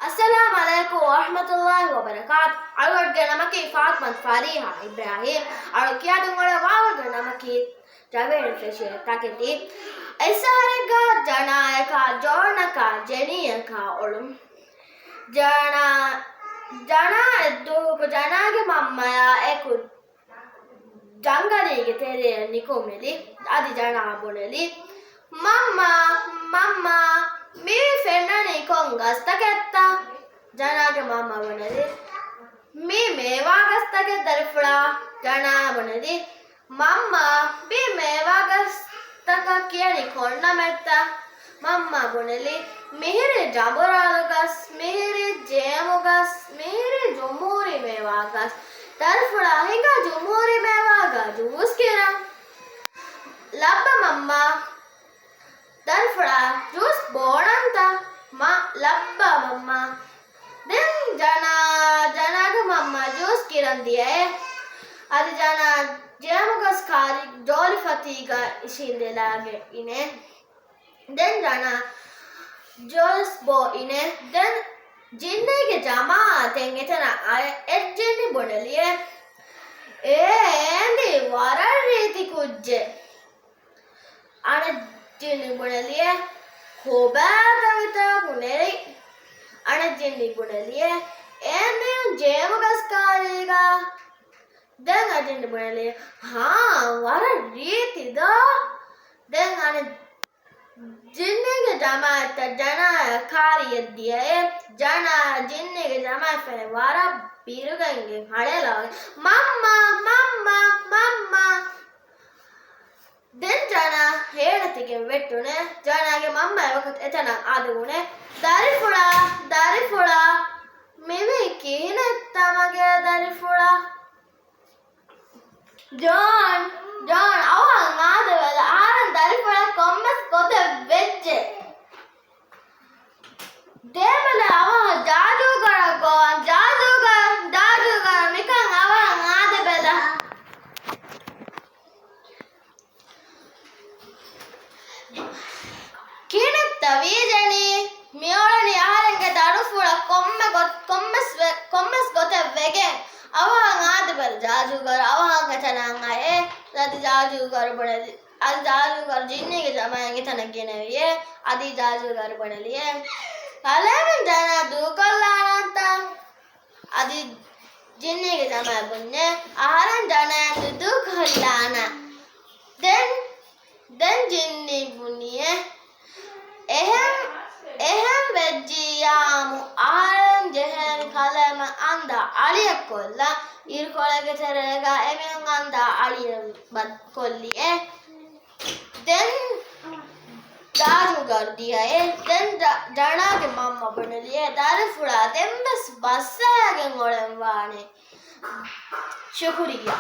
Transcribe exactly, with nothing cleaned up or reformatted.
އައްސަލާމު ޢަލައިކުމް ވަރަޙްމަތުﷲި ވަބަރަކާތު. އަޅުގަނޑުގެ ނަމަކީ ފާތުމަތު ފާރީހާ އިބްރާހީމް. އަޅު ކިޔާދިން އުޅޭ ވާހަކަ ނަމަކީ ޖަވޭން ފެށޭ ތަކެތި. އެއްސަހަރެއްގަ ޖަނާއަކާ ޖޯންއަކާ ޖެނީއަކާ އޮޅުން. ޖަނާ، ޖަނާ އެއްދުވަހަކު ޖަނާގެ މަންމަޔާ އެކު ޖަންގަލީގެ ތެރެއަށް ނިކުމެލި. އަދި ޖަނާ ބުނެލި، މަންމާ، މަންމާ، މި ފެންނަނީ ކޮން ގަސްތަކެއްތަ؟ ޖަނާގެ މަންމަ ބުނެލި، މީ މޭވާ ގަސްތަކެއް ދަރިފުޅާ. ޖަނާ ބުނެލި، މަންމާ، މި މޭވާ ގަސްތަކަށް ކިޔަނީ ކޮން ނަމެއްތަ؟ މަންމާ ބުނެލި، މިހިރީ ޖަނބުރާލު ގަސް، މިހިރީ ޖޭމު ގަސް، މިހިރީ ޖުމްހޫރީ މޭވާ ގަސް. ދަރިފުޅާ ހިނގާ ޖުމްހޫރީ މޭވާގަ ޖޫސް ކިރަން. ލައްބަ މަންމާ، ދަރިފުޅާ ޖޫސް ބޯނަންތަ؟ މާ، ލައްބަ މަންމާ. ދެން ޖަނާ، ޖަނާގެ މަންމާ ޖޫސް ކިރަން ދިޔައޭ. އަދި ޖަނާ ޖޭމުގަސް ކާރި ޖޯލިފަތީގަ އިށީނދެލާގެ އިނޭ. ދެން ޖަނާ ޖޫސް ބޯ އިނޭ. ދެން ޖިންނީގެ ޖަމާއަތެއް އެތަނަށް އައި އެއް ޖިންނި ބުނެލިއޭ، އޭ އޭނދީ ވަރަށް ރީތި ކުއްޖެއް. އަނެއް ޖިންނި ބުނެލިއޭ، ކޮބާތަ މިތާކު ނެރެ؟ އަނެއް ޖިންނި ބުނެލިއޭ، އޭނދީ ޖޭމުގަސް ކާރީގަ. ދެން އަނެއް ޖިންނި ބުނެލިއޭ، ހާ، ވަރަށް ރީތި ދޯ. ދެން އަނެއް ޖިންނީގެ ޖަމާއަތަށް ޖަނާއަށް ކާރިއެއް ދިޔައޭ. ޖަނާ ޖިންނީގެ ޖަމާއަށް ފެނި ވަރަށް ބިރުގަ އިނގެން ހަޅޭލާގެން، މަންމާ، މަންމާ، މަންމާ. ދެން ޖަނާ ހޭނަތިގެން ވެއްޓުނޭ. ޖަނާގެ މަންމަ އެވަގުތު އެތަނަށް އަދުވުނޭ. ދަރިފުޅާ، ދަރިފުޅާ، މިވީ ކިހިނެއްތަ މަގޭ ދަރިފުޅާ؟ ޖޯން، ޖޯން، އަވަހަށް އާދެބަލަ، އަހަރެން ދަރިފުޅަށް ކޮންމެސް ގޮތެއް ވެއްޖެ. ދޭބަލަ އަވަހަށް ޖާދޫގަރަށް ގޮވަން، ޖާދޫގަރ، ޖާދޫގަރ، މިކަން އަވަހަށް އާދެބަލަ. ކިހިނެއްތަ ވީ ޖެނީ؟ މިއުޅެނީ އަހަރެންގެ ދަރިފުޅަށް ކޮންމެ ގޮ-، ކޮންމެސް ވެ-، ކޮންމެސް ގޮތެއް ވެގެން. އަވަހަށް އާދެބަލަ ޖާދޫގަރު އަވަހަށް އެތަނަށް އައޭ. އަދި ޖާދޫގަރު ބުނެލި، އަދި ޖާދޫގަރު ޖިންނީގެ ޖަމާއަށް އެތަނަށް ގެނެވިއޭ. އަދި ޖާދޫގަރު ބުނެލިއޭ، ކަލޭމެން ޖަނާ ދޫކޮށްލާނަންތަ؟ އަދި ޖިންނީގެ ޖަމާއަށް ބުންޏޭ، އަހަރެން ޖަނާއަށް ދޫކޮށްލާނަން. ދެން، ދެން ޖިންނީ ބުނިއޭ، އެހެން، އެހެން ވެއްޖިއްޔާމު އަހަރެން ޖެހޭނެ ކަލޭމެން އަންދާ އަޅިއަށް ކޮށްލަން. އިރުކޮޅެއްގެ ތެރޭގަ އެމީހުން އަންދާ އަޅިއަށް ބަ-، ކޮށްލިއޭ. ދެން ޖާދޫގަރު ދިޔައޭ. ދެން ޖަ-، ޖަނާގެ މަންމަ ބުނެލިއޭ، ދަރިފުޅާ ދެންވެސް ބަސްއަހައިގެން އުޅެން ވާނެ. ޝުކުރިއްޔާ.